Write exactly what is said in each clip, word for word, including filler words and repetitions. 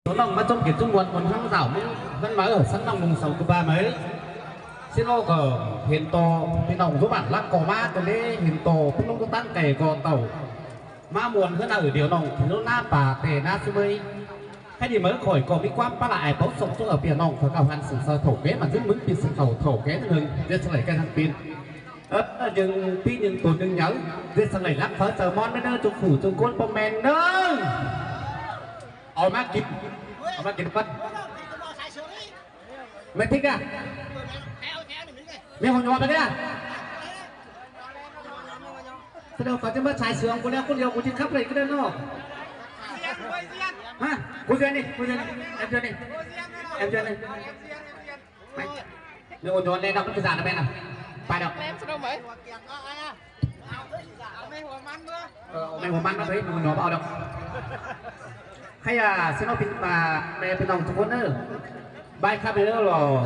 ꞌTố ꞌnọng ꞌmá ꞌchốm kin ꞌchúm ꞌmuôn ꞌmuôn ꞌhắng dảo ꞌmí ꞌhướn máư, ꞌsướng ꞌnọng ꞌmung sau ꞌcứ ꞌva máư. ꞌSịn ꞌnọng ꞌcọ hên ꞌto ꞌpi ꞌnọng dú bản lắc ꞌcọ ꞌmá ꞌtẹ ꞌlế hên ꞌto ꞌpứng ꞌlống ꞌtáng cay ꞌcọ tảu ꞌmá ꞌmuôn ꞌhướn ꞌnặn điêu ꞌnọng ꞌpứng ꞌlống ꞌná pả ꞌtẹ ꞌná ꞌsứ ꞌmới. Khay đi máư khỏi ꞌcọ ꞌmí ꞌquám pá lai báu sông ꞌchớ ꞌpi ꞌnọng phaư ꞌcọ hăn sửng ꞌsơ thảu ké ꞌmắn ꞌdứng ꞌmứng pi sửng khảu thảu ké ꞌnưng ꞌdệt săng đảy ꞌcọ hăn pin. Ơ, ꞌnưng ꞌpi ꞌnưng tủn ꞌnưng nháư, ꞌdệt săng đảy lắc pháư chaư ꞌmón ꞌmá ꞌnớ, ꞌchu phủ ꞌchu ꞌcốn ꞌpọ ꞌmen ꞌnớ. Au ꞌmá kin, au ꞌmá kin ꞌpắn. ꞌMá ꞌthính à? ꞌMí hua nhua ꞌmá ꞌthính à? Sau đó khỏi ꞌchí ꞌmá sai sương ꞌcọ ꞌlẹo ꞌcốn điêu ꞌcọ ꞌchí khắp đảy ꞌcọ ꞌnớ ꞌnớ. Hả? Cô Duyên đi, cô Duyên đi, em Duyên đi. Em Duyên đi. ꞌMí hua nhua ꞌlẹo đọc ꞌmá ꞌcọ dản ꞌnớ ꞌmá ꞌnớ. Pay đọc. Ơ, ꞌmí hua ꞌmắn ꞌmá thôi, ꞌmí hua nhua ꞌmá ꞌnớ. Khay à, ꞌsịn ꞌnọng ꞌpi ꞌmá ꞌmí ꞌpi ꞌnọng ꞌchu ꞌcốn ꞌnớ. Bái khắp ꞌnớ lo.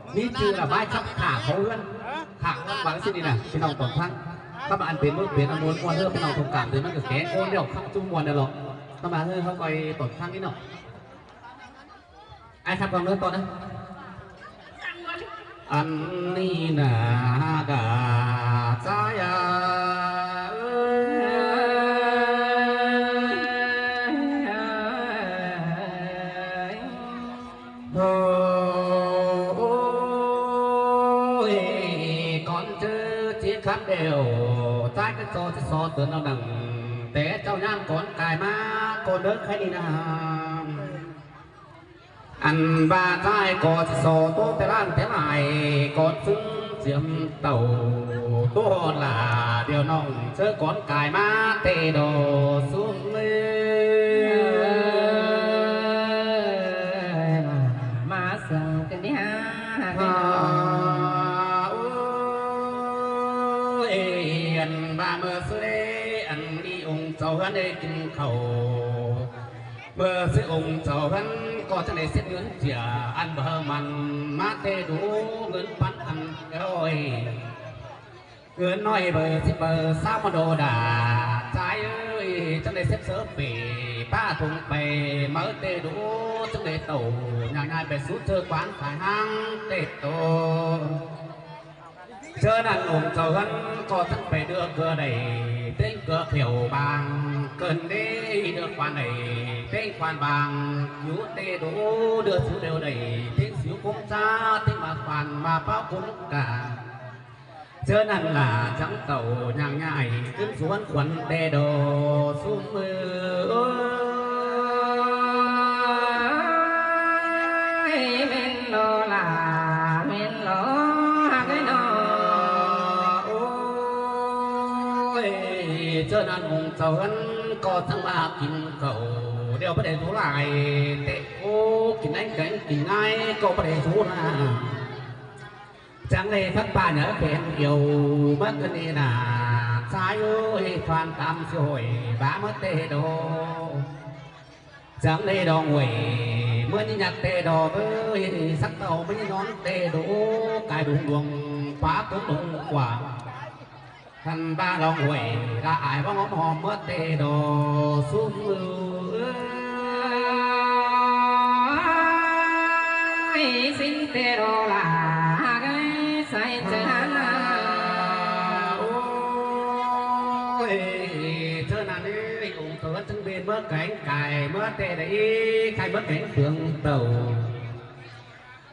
ꞌMí ꞌchư là bái khắp khả khảu ꞌhướn. Khả khảu ꞌhướn ꞌváng ꞌsịn đi nả, ꞌpi ꞌnọng tỏn ꞌphắng. Khắp ꞌmá ăn pên ꞌmướng pên ăn ꞌmuôn ꞌmuôn ꞌnớ, ꞌpi ꞌnọng thông cảm thì ꞌmắn ꞌcọ ké ꞌcốn ꞌlẹo khắp ꞌchu ꞌmuôn ꞌnớ lo. Khắp ꞌmá ꞌhướn ꞌháu ꞌcoi tỏn ꞌphắng ꞌnị ꞌnọ. Ai khắp ꞌcọ ꞌnớ ꞌtọn ꞌnớ. Ăn ꞌnị nả ꞌcọ ꞌchái à. Thôi, ôi, ꞌcốn ꞌchớ ꞌchí khắp đẻo, ꞌchái ꞌcọ ꞌchọ ꞌchí so tớn ꞌnọ nẳng té ꞌchạu ꞌnhám ꞌcốn cai ꞌmá, ꞌcốn đớc khay đi nả. Ăn ꞌva ꞌchái ꞌcọ ꞌchọ ꞌtố té ꞌláng té lai, ꞌcốn ꞌsướng chiếm tảu ꞌtố ꞌhọt lả điêu ꞌnọng ꞌchớ ꞌcốn cai ꞌmá ꞌtẹ đo ꞌsúm ꞌmí. ꞌMá sương ꞌcọ ꞌnị hả? Ôi, ăn ꞌva ꞌmưa ꞌsứ đé, ăn đi ung chảu ꞌhướn đé kin khảu. ꞌMưa ꞌsứ ung chảu ꞌhướn ꞌcọ chắng đảy sếp ꞌngớn chia ăn báu mẳn ꞌmá ꞌtẹ đu ꞌngớn ꞌpắn ăn ꞌcọ ꞌnọi. ꞌNgớn ꞌnọi báu síp báu ꞌsáo ꞌmá đo đả. ꞌChái ơi, chắng đảy sếp ꞌsớ pê ꞌpá thung pay máư ꞌtẹ đu chắng đảy tảu nhang ꞌnhại pay sú ꞌchớ quán khai ꞌháng ꞌtẹ tô. ꞌChớ ꞌnặn ung chảu ꞌhướn ꞌcọ chắng pay đưa ꞌcọ đảy ꞌtếng ꞌcọ khẻo bang, ꞌcợn đé đưa khoản đảy ꞌtếng khoản bang, dú ꞌtẹ đu đưa sú điêu đảy ꞌtếng sú cốm ꞌchá ꞌtếng ꞌmá khoản ꞌmá páo cốm cả. ꞌChớ ꞌnặn lả chắng tảu nhang ꞌnhại ꞌcứn sú ꞌhướn khuôn ꞌtẹ đo ꞌsúm ꞌmưa. Ôi, ꞌmen lo lả, ꞌmen lo hák ơi ꞌnọ. Ôi, ꞌchớ ꞌnặn ung chảu ꞌhướn ꞌcọ chắng ꞌmá kin khảu điêu báu đảy dú lai ꞌtẹ. Ô, kin ꞌnhắng kéng kin ꞌnhắng ꞌcọ báu đảy dú nả. Chắng đảy phắc ꞌpá nhớ pên iêu ꞌmá ꞌcợn ꞌnị nả. ꞌChái ơi, khoản tam ꞌsứ ꞌhọi bá ꞌmá ꞌtẹ đo. Chắng đảy đong ꞌhuối ꞌmưa ꞌnị nhắc ꞌtẹ đo ới, sắc tảu ꞌmá ꞌnị ꞌnón ꞌtẹ đo cai đung luông pá tốn đung quảng. Khăn ꞌva đong ꞌhuối đa ai báu ngóm hom ꞌmưa ꞌtẹ đo ꞌsúm ꞌmưa. Ôi, ꞌsịn ꞌtẹ đo lả ơi, sai chaư hăn. Ôi, ꞌchớ ꞌnặn ới, ung chảu ꞌhướn chắng bên ꞌmưa kéng cai ꞌmưa ꞌtẹ đảy, khai ꞌmưa kéng phướng tảu.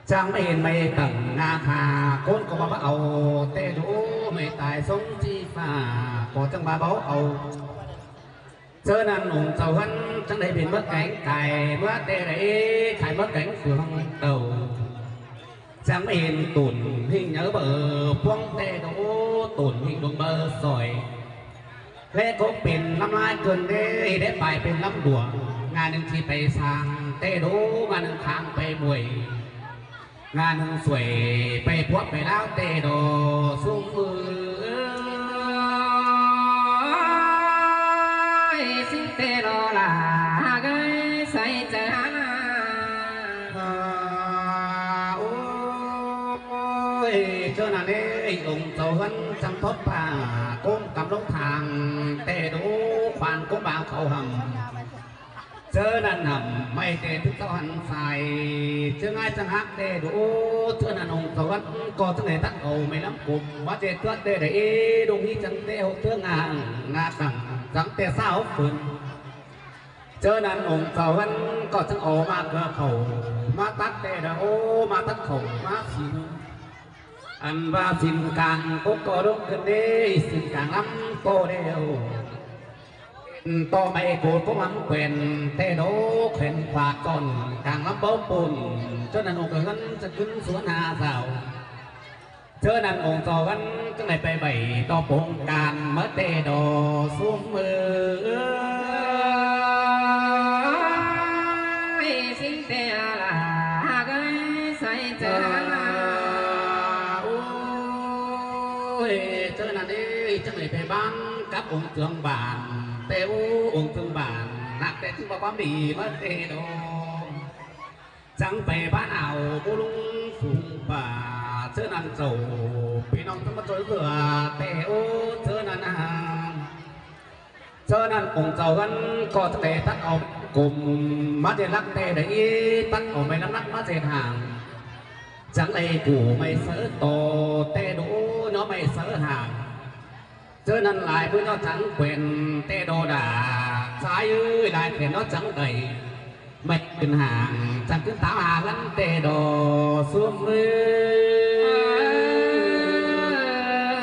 Chắng ꞌmá hên ꞌmạy tẳng ngả khả ꞌcốn ꞌcọ ꞌva báu au, ꞌtẹ đu ꞌmạy tai sống chi phả ꞌcọ chắng ꞌva báu au. ꞌChớ ꞌnặn ung chảu ꞌhướn chắng đảy bên ꞌmưa kéng cai ꞌmưa ꞌtẹ đảy, khai ꞌmưa kéng phướng tảu. Chắng ꞌmá hên tủn ꞌhịnh nháư báu phuông ꞌtẹ đu tủn ꞌhịnh đuông báu sỏi. Lé cốc pên ꞌlắm ꞌlái ꞌcợn đé, đé pay pên ꞌlắm đuông. Ngả ꞌnưng ꞌchí pay sang ꞌtẹ đu, ngả ꞌnưng khang pay muối, ngả ꞌnưng suối pay phuốp pay ꞌláo ꞌtẹ đo ꞌsúm ꞌmưa. Ôi, ꞌsịn ꞌtẹ đo lả ơi, sai chaư hăn. Ôi, ꞌchớ ꞌnặn ới, ung chảu ꞌhướn chắng thốt pá cốm căm ꞌlống thang ꞌtẹ đu khoản cốm bang khảu hẳn. ꞌChớ ꞌnặn ꞌnặm ꞌmạy ꞌtẹ ꞌtứ sau hăn sai, ꞌchớ ꞌngai chắng hák ꞌtẹ đu. ꞌChớ ꞌnặn ống sau ꞌhướn ꞌcọ chắng đảy tắt au ꞌmạy ꞌlắm cốm ꞌmá ꞌdệt ꞌtẹ đảy đu hí chắng ꞌtẹ hốc ꞌtướng ngả, ngả tẳng chắng ꞌtẹ ꞌsáo phớn. ꞌChớ ꞌnặn ống sau ꞌhướn ꞌcọ chắng au ꞌmá ꞌcọ khảu ꞌmá tắt ꞌtẹ đu, ꞌmá tắt khảu ꞌmá sín. Ăn ꞌva sín cang cốc ꞌcọ đốc ꞌcứn đê, sín cang ꞌlắm ꞌcọ đeo. ꞌTọ ꞌmạy ꞌcột cốc ꞌmắm quên ꞌtẹ đu, khen khóa ꞌcọn cang ꞌlắm báu pôn. ꞌChớ ꞌnặn ống sau ꞌhướn chắng ꞌcứn suốn ha dảo. ꞌChớ ꞌnặn ống sau ꞌhướn chắng đảy pay ꞌvạy ꞌto pông can ꞌmá ꞌtẹ đu sum ꞌmự. Ơi, sính ꞌtẹ ꞌlạ ꞌhặc ơi, sai ꞌchớ ꞌnặn. Ôi, ꞌchớ ꞌnặn đê chắng đảy pay bán cắp ống trưởng bản ꞌtẹ, ú, ống trưởng bản ꞌnặn ꞌtẹ ꞌchí ꞌva ꞌmí ꞌmá ꞌtẹ đu. Chắng pay bán au bú ꞌlung phung ꞌpạ, ꞌchớ ꞌnặn sau ꞌpi ꞌnọng chắng ꞌmá ꞌchoi ꞌcọ ꞌtẹ, ú, ꞌchớ ꞌnặn ꞌnặn. ꞌChớ ꞌnặn ống sau ꞌhướn ꞌcọ chắng đảy tắt au cốm ꞌmá ꞌdệt lắc ꞌtẹ đảy, tắt au ꞌmạy ꞌlắm lắc ꞌmá ꞌdệt hang. Chắng đảy củ ꞌmạy sáư ꞌto ꞌtẹ đu, ꞌnhó ꞌmạy sáư hang. ꞌChớ ꞌnặn lai ꞌmưa ꞌnhó chắng quên ꞌtẹ đu đa, sai ơi, lai khen ꞌnhó chắng đảy ꞌmạy ꞌcứn hang, chắng ꞌcứn táo ha ꞌlắm ꞌtẹ đu sum ꞌmự.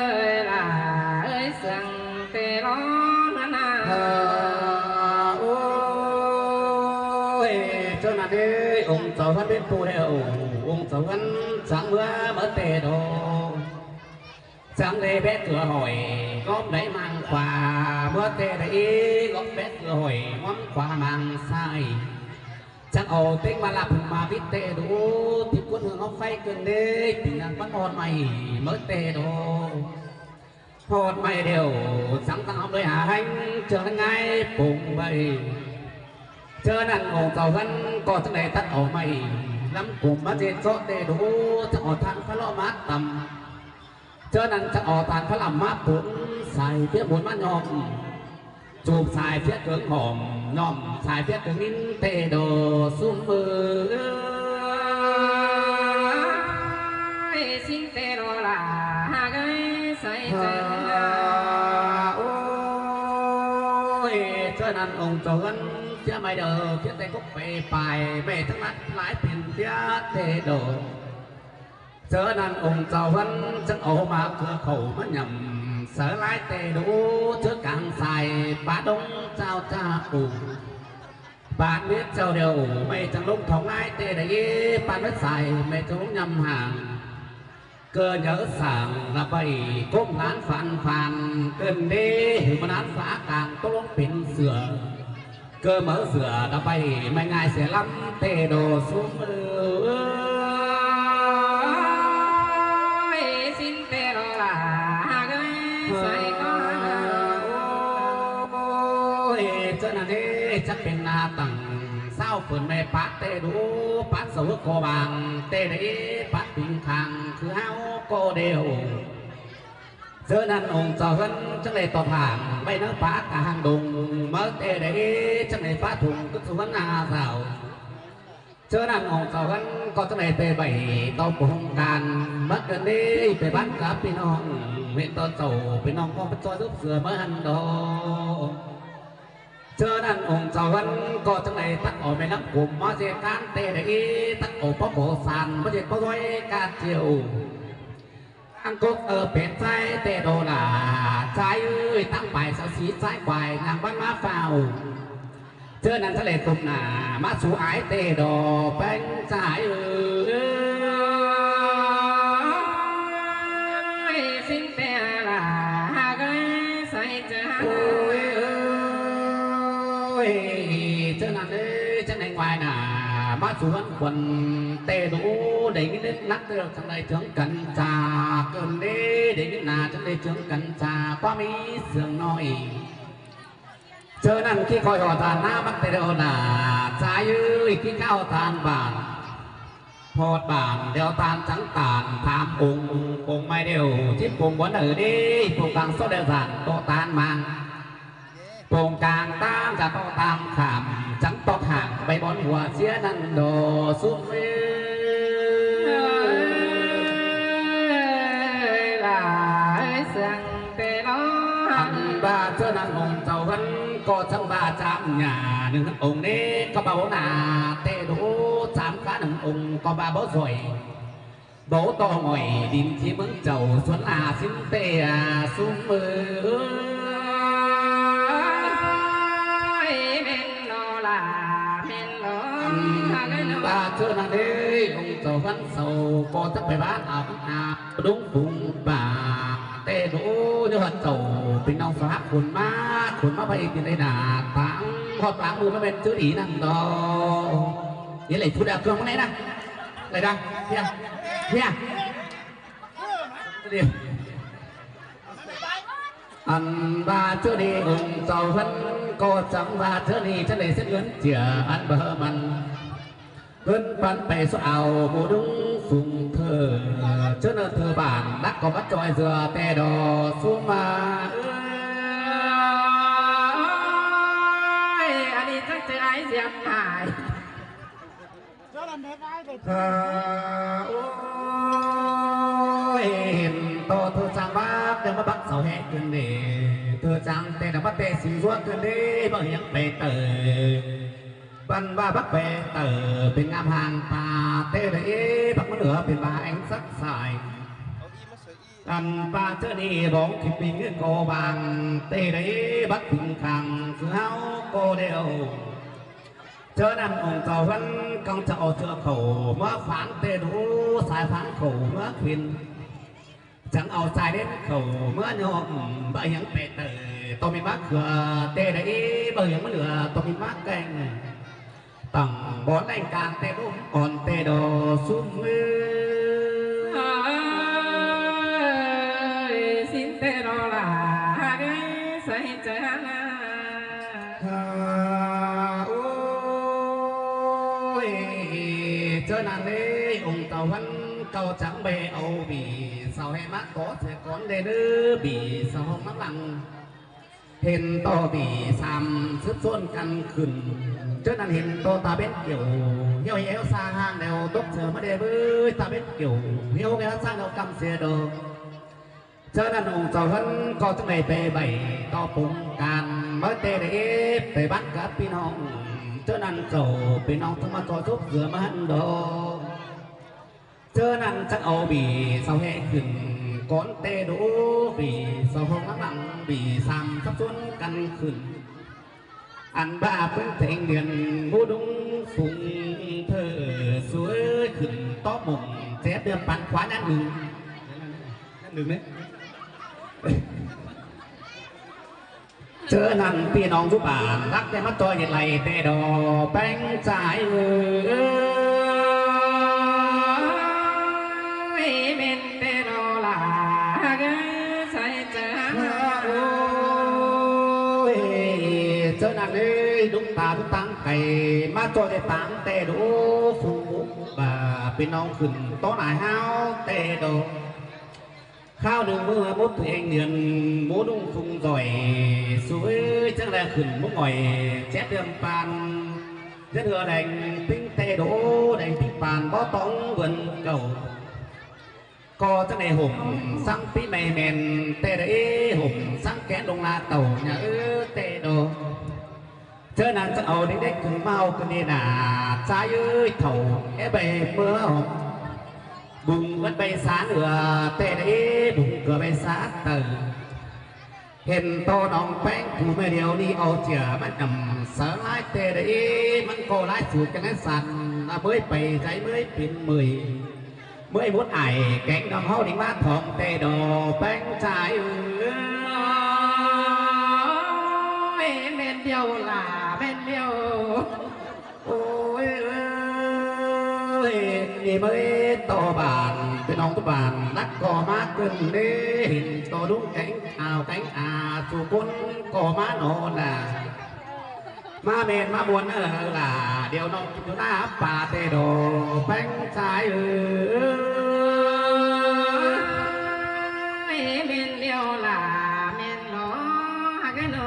Ơi, ꞌlạ ơi, sương ꞌtẹ ꞌló ꞌnặn ꞌnạ. Ôi, ꞌchớ ꞌnặn đê ống sau ꞌhướn bết pu đeo, ống sau ꞌhướn chắng ꞌmưa ꞌmá ꞌtẹ đu. Chắng đảy bét ꞌchưa hỏi góp đảy ꞌmăng khóa ꞌmá ꞌtẹ đảy, góp bét ꞌchưa hỏi ꞌngắm khóa ꞌmăng sai. Chắng au ꞌtếng ꞌmá ꞌlạp ꞌma vít ꞌtẹ đu, ꞌtí ꞌcốn hương ꞌhọt ꞌpháy ꞌcứn đê, tỉnh ꞌnặn ꞌpắn ꞌhọt ꞌmạy ꞌmá ꞌtẹ đu. ꞌHọt ꞌmạy đeo, chắng chắng ꞌhọt đuối hả ꞌhéng, ꞌchớ ꞌnặn ꞌngai pông ꞌvạy. ꞌChớ ꞌnặn ống sau ꞌhướn ꞌcọ chắng đảy tắt au ꞌmạy ꞌlắm cốm ꞌmá ꞌdệt ꞌchọ ꞌtẹ đu, chắng au than phá ꞌló ꞌmá tăm. ꞌChớ ꞌnặn chắng au than phá ꞌlắm ꞌmá pun, sai phiế môn ꞌmá ꞌnhọm. Chụp sai phiế cớng hỏm, ꞌnhọm sai phiế cớng ꞌmín ꞌtẹ đu sum ꞌmự. Ơi, sính ꞌtẹ ꞌló ꞌlạ ꞌhặc ơi, sai ꞌchớ ꞌnặn. Ôi, ꞌchớ ꞌnặn ống sau ꞌhướn phiế ꞌmạy đu, phiế ꞌtẹ cốc pay pay, ꞌmạy chắng ꞌnặn lai pên phiế ꞌtẹ đu. ꞌChớ ꞌnặn ống sau ꞌhướn chắng au ꞌmá ꞌcưa khảu ꞌmá nhẳm sáư lai ꞌtẹ đu, ꞌchớ cang sai pá đông chao cha ủ. Pán mết chao đeo ꞌmạy chắng ꞌlống thong lai ꞌtẹ đảy, pán mết sai ꞌmạy chắng ꞌlống nhăm hang. ꞌCọ nháư sảng ꞌlạ ꞌvạy cốm lán phăn phăn, ꞌcứn đê hảư ꞌmá lán phá cang tốc ꞌlống pên sửa. ꞌCọ máư sửa ꞌlạ ꞌvạy ꞌmạy ꞌngai sia ꞌlắm ꞌtẹ đu sum ꞌmự. Ơi, sính ꞌtẹ ꞌló ꞌlạ ꞌhặc ơi, sai ꞌcọ ꞌnặn. Ôi, ꞌchớ ꞌnặn đê chắng pên ꞌna tẳng ꞌsáo phớn ꞌmạy pát ꞌtẹ đu, pát sau ꞌcọ bang ꞌtẹ đảy, pát pính khang khứ ꞌháu ꞌcọ đeo. ꞌChớ ꞌnặn ống sau ꞌhướn chắng đảy ꞌtọt hang ꞌvạy ꞌnớ pá ca hang đông ꞌmá ꞌtẹ đảy, chắng đảy pá thùng cứt sau ꞌhướn ha dảo. ꞌChớ ꞌnặn ống sau ꞌhướn ꞌcọ chắng đảy pay ꞌvạy ꞌto pông can ꞌmá ꞌcứn đê pay bán cắp ꞌpi ꞌnọng huyện ꞌto sau, ꞌpi ꞌnọng ꞌcọ pay ꞌchoi dốc sửa ꞌmá hăn đo. ꞌChớ ꞌnặn ống sau ꞌhướn ꞌcọ chắng đảy tắt au ꞌmạy ꞌlắm cốm ꞌmá ꞌdệt cán ꞌtẹ đảy, tắt au pó khổ san ꞌmá ꞌdệt pó ꞌdoi cát triệu. Ăn cốc ơ pên sai ꞌtẹ đu ꞌlạ, sai ơi, táng pay sau sí sai quay ꞌnăng ꞌvắn ꞌmá phao. ꞌChớ ꞌnặn chắng đảy tôm nả ꞌmá sú ải ꞌtẹ đu pên sai ơi. Sính ꞌtẹ ꞌlạ ꞌhặc ơi, sai ꞌchớ ꞌnặn. Ôi, ôi, ꞌchớ ꞌnặn đê chắng đảy quay nả ꞌmá sú ꞌhướn khuôn ꞌtẹ đu đảy ꞌnhính nắc ꞌtẹ đu chắng đảy chướng cắn cha, ꞌcứn đê đảy ꞌnhính nả chắng đảy chướng cắn cha ꞌquám ꞌmí sương ꞌnọi. ꞌChớ ꞌnặn ꞌkí khỏi ꞌhọt ꞌtan ꞌná ꞌmắn ꞌtẹ đu nả, sai ơi, ꞌkí ꞌkhá ꞌhọt ꞌtan bản. ꞌHọt bản đeo ꞌtan chắng ꞌtan tham ống, ống ꞌmạy đeo, chếp ống bón ở đê, pông cang sót đeo dản ꞌtọ ꞌtan mang. Pông cang ꞌtan dản ꞌtọ ꞌtan khảm, chắng ꞌtọ bón hua sia ꞌnặn đo súp ꞌmí. Lai sương tê lo. Ăn ꞌva ꞌchớ ꞌnặn ꞌong chảu ꞌhướn ꞌcọ chắng ꞌva chăm nhả ꞌnưng ꞌhướn ꞌong ꞌnê ꞌcọ ꞌva báu nả tê đu chăm cá ꞌnưng ꞌong ꞌcọ ꞌva báu doi. Báu ꞌto ꞌnọi đin ꞌchí ꞌmướng chảu suốn a sín tê a súp ꞌmí. Ơi, ꞌmen ꞌnọ la, ꞌmen ꞌnọ. Ăn ꞌva ꞌchớ ꞌnặn ꞌlế ꞌong chảu ꞌhướn sau ꞌcọ chắng pay ꞌván a ꞌmướng a đúng phung ꞌva tê đu ꞌnhó hơt chảu ꞌpi ꞌnọng sau hák khốn ꞌmá, khốn ꞌmá pay ꞌtin đảy nả táng hơt táng ꞌmưa ꞌmá ꞌmen ꞌchớ đi ꞌnặn đo. Dế đảy phút a cương ꞌmá ꞌnê ꞌnớ. Đảy đa. Hia. Hia. Ăn ꞌva ꞌchớ đi ꞌong chảu ꞌhướn ꞌcọ chắng ꞌva ꞌchớ đi chắng đảy sét ꞌngớn chia ăn ꞌva hơ măn. ꞌGớn păn pay sô ao bô đúng sung thơ. ꞌChớ ꞌnặn thơ bản đắc ꞌcọ bắt ꞌchoi dưa tê đo súp ꞌmá. Ơi, ăn đi chắc chắn ai diệm nải. Hơ, ôi, hên ꞌto thơ chang bác, tê ꞌmá bác sau ꞌhẹ ꞌcứn đê. Thơ chang tê đa bác tê sính dua ꞌcứn đê, bác hiếng pay tơ. Băn ꞌva bác pay tơ, pên ꞌngam hang ta, tê đa ế, bác ꞌmắn ưa pên ꞌva eng sắc sai. Ăn ꞌva ꞌchớ đi bóng khít ꞌpi ꞌngớn ꞌcọ bang, tê đa ế, bác phính khang, sư ꞌháu ꞌcọ đeo. ꞌChớ ꞌnặn ꞌong chảu ꞌhướn ꞌcóng chảu ꞌchưa khảu ꞌmá phán tê đu sai phán khảu ꞌmá khuyên. Chắng au sai đến khảu ꞌmá ꞌnhọm báu hiếng pay tơ ꞌto ꞌmí ꞌmá khưa tê đa ế báu hiếng ꞌmá lưa ꞌto ꞌmí ꞌmá keng. Tẳng bón leng can tê đu ón tê đo súp ꞌmí. Ơi, sính tê đo la, ơi, sai chớ na. Hơ, ôi, ꞌchớ ꞌnặn ꞌlế ꞌong chảu ꞌhướn ꞌcọ chắng bê au bỉ sau ꞌhẹ ꞌmá ꞌcọ sia cón đê đứ bỉ sau ꞌhọng ꞌmá lăng. Hên ꞌto bỉ sam sứp ꞌsốn căn khửn. ꞌChớ ꞌnặn hên ꞌto ta bến kiểu hiếu hiếu sa hang đeo tốc sửa ꞌmá đê bới ta bến kiểu hiếu hiếu sa đeo căm sia đô. ꞌChớ ꞌnặn ꞌong chảu ꞌhướn ꞌcọ chắng đảy pay bảy ꞌto pông can ꞌmá tê đa ế pay bác cắp ꞌpi ꞌnọng. ꞌChớ ꞌnặn chảu ꞌpi ꞌnọng chắng ꞌmá ꞌcọ súp dưa ꞌmá ꞌhướn đô. ꞌChớ ꞌnặn chắng au bỉ sau ꞌhẹ khửn cón tê đu bỉ sau ꞌhọng ꞌmá lăng bỉ sam sắp ꞌsốn căn khửn. Ăn ꞌva ꞌpứng thêng điên bố đúng phung thơ suối khửn tó mông chép đêm păn khóa nhắn đừng. Nhắn đừng đấy. ꞌChớ ꞌnặn ꞌpi ꞌnọng dú bản lắc tê ꞌmá ꞌchoi nhiệt lầy tê đo ꞌpéng sai ơi. Ôi, ꞌmen tê đo la, ơi, sai chớ. Ôi, ꞌchớ ꞌnặn ơi, đúng ta đúng tăng cày ꞌmá ꞌchoi tê tăng tê đu phung búc ꞌva ꞌpi ꞌnọng khửn tó nải ꞌháu tê đo. Kháo ꞌnưng ꞌmưa mốt tui eng niên mốt ꞌnung phung doi suối chắng đe khửn mốt ngỏi chép đêm pan. Nhất hưa đeng ꞌpính tê đô đeng ꞌpính pan bó tóng vườn cầu. ꞌCọ chắng đe hổm săng pí mè mèn tê đa ế hổm săng kén đông la tàu nhà ư tê đô. ꞌChớ ꞌnặn chắng au đếc đếc khửn ꞌmá au ꞌcứn đi nả ꞌchái ơi thảu é bay ꞌmưa hỏng. Bung ꞌmắn bay sán ưa tê đa ế bung ꞌcọ bay sán tơ. Hên ꞌto ꞌnọng ꞌpéng cu ꞌmẹ điêu ꞌnị au chia ꞌmắn ꞌnặm sáư ꞌlái tê đa ế ꞌmắn ꞌcọ ꞌlái sụt chắng ꞌnặn săn ꞌmới pay sáư ꞌmới pên mười. ꞌMới mốt ải kéng ꞌnọng ꞌháu đi ꞌmá thỏng tê đo ꞌpéng sai ơi. Ôi, ꞌmen điêu la, ꞌmen điêu. Ôi, ơi, ꞌnị ꞌmới ꞌto bản, ꞌpi ꞌnọng ꞌto bản, lắc ꞌcọ ꞌmá ꞌcứn đế, hên ꞌto đúng kéng, ao kéng, a, su cốn ꞌcọ ꞌmá ꞌnọ nả. ꞌMá ꞌmen ꞌmá muôn ơ la, điêu ꞌnọng kin dú ꞌná ắp pa tê đo ꞌpéng sai ơi. Ôi, ꞌmen điêu la, ꞌmen ꞌnọ, hák ꞌnọ.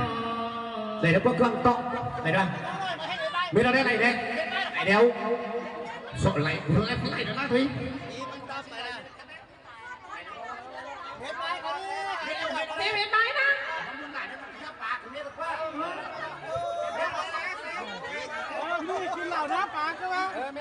Đảy đa ꞌcọ ꞌcương ꞌtọ, đảy đa. ꞌMí đa đé đảy đé. Đéo. Sọ lay, lay, lay, lay, lay, lay. Thế mệt mỏi lắm. Ôi, nuôi chín lào đá pá cơ mà.